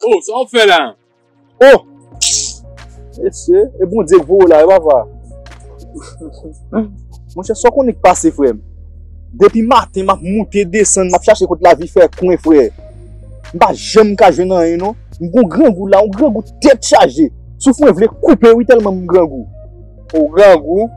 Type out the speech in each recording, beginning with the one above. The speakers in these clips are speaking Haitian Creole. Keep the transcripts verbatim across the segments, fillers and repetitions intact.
Oh, sa w ap fè la? Oh! Mesye, e Bondye k voye w la, wi papa. Monchè, sa w konnen k pase, frè m? Depi maten, m ap moute, desann, m ap chache kot lavi fè kwen, frè. M pa janm ka jwenn anyen, non. M gon grangou la, yon grangou tèt chaje. Souf mwen vle koupe, wi, tèlman m grangou. Ou grangou?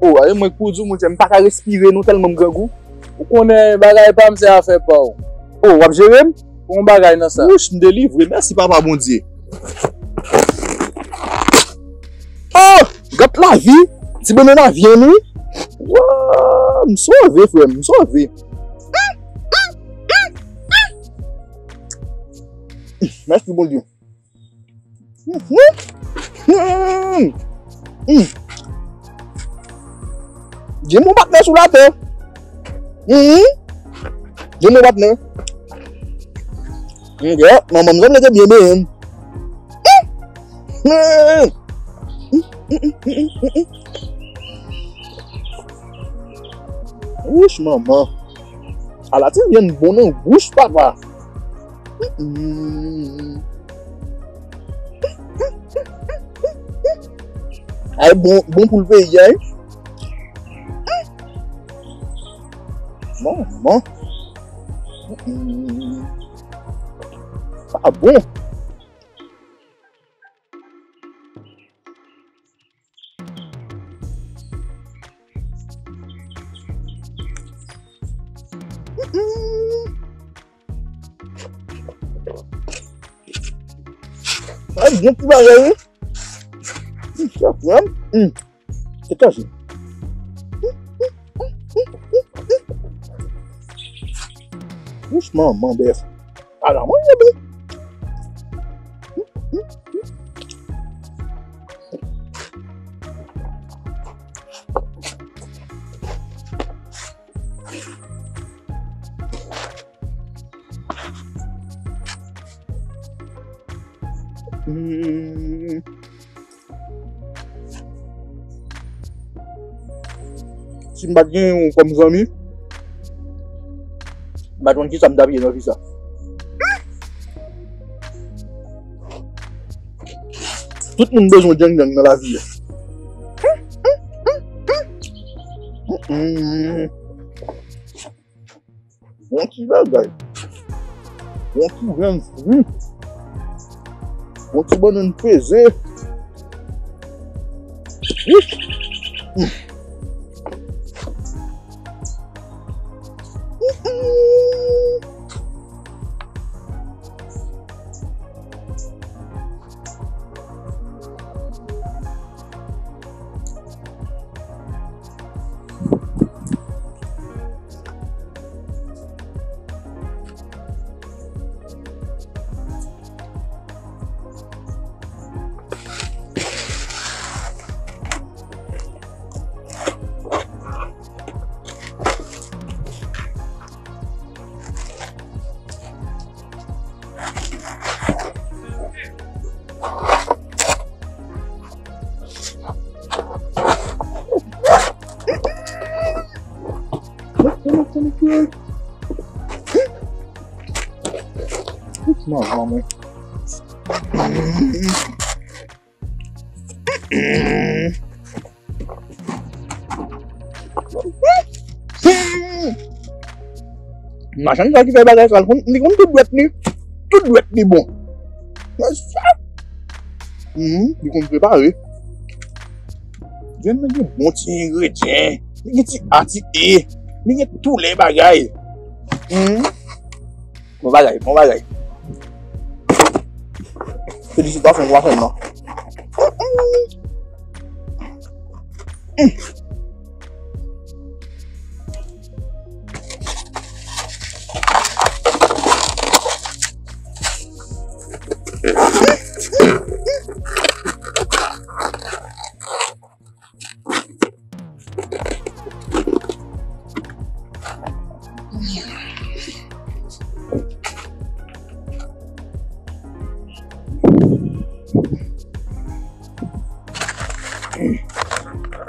Oh, e mwen k pou di w, monchè, m pa ka respire, non, tèlman m grangou. Ou konnen bagay pa m, se afè pa w. Oh, w ap jere m? Gon bagay nan sa. Wouch, m delivre. Mèsi, Papa Bondye. Oh! Gad lavi! Ti bannann avyen, wi. Wa! M sove, frè m, m sove. Mèsi, Bondye. Gen bon patnè sou latè. Gen bon patnè. Manman m sanble te byen benyen m. Wouch, manman. Ala ti vyann bon nan wouch, papa. Mm. Ay, bon, bon pou l peyi a, wi. Bon, bon. Mm. Pa bon. Ay, bon ti bagay, wi. Sa pran. Hmm. Se kache. Wouch, manman bèf. Ala mwen, bon. Hmm. Si m pa t gen ou kòm zanmi, m pa t konn kisa m t ap ye nan vi sa. Tout moun bezwen djang djang nan lavi a. Mm-mm. Bon ti bagay. Bon ti grenn fri. Bon ti bannann peze. Wi. Manman mwen. Machann sa ki fè bagay sa, li konn, li konn tout dwèt li. Tout dwèt li bon. Wè sa? Mhm, li konn prepare. Grenn nan gen bon ti engredyan. Li gen ti a, ti e. Li gen tou lè bagay. Mhm. Bon bagay, bon bagay. Felisitasyon pou afè m nan.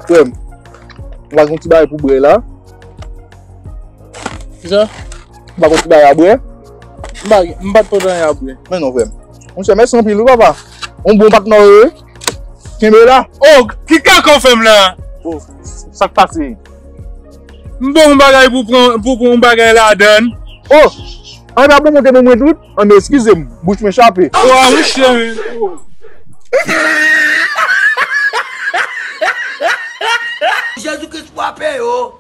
Frè m, ou pa gen yon ti bagay pou bwè la? Kisa? Ou pa gen yon ti bagay a bwè? M pa gen, m pa t pote anyen a bwè. Men non, frè m. Monchè, mèsi anpil, wi, papa. Yon bon patnè w ye. Kenbe la. Oh, ki kaka w fè m la? Oh, sa k pase? M ba w yon bagay pou pran, pou pran yon bagay ladan. Oh, an pa bon, monte pou mwen tout. An, men eskize m, bouch mwen chape. Oh, monchè. Jezikri frape yo.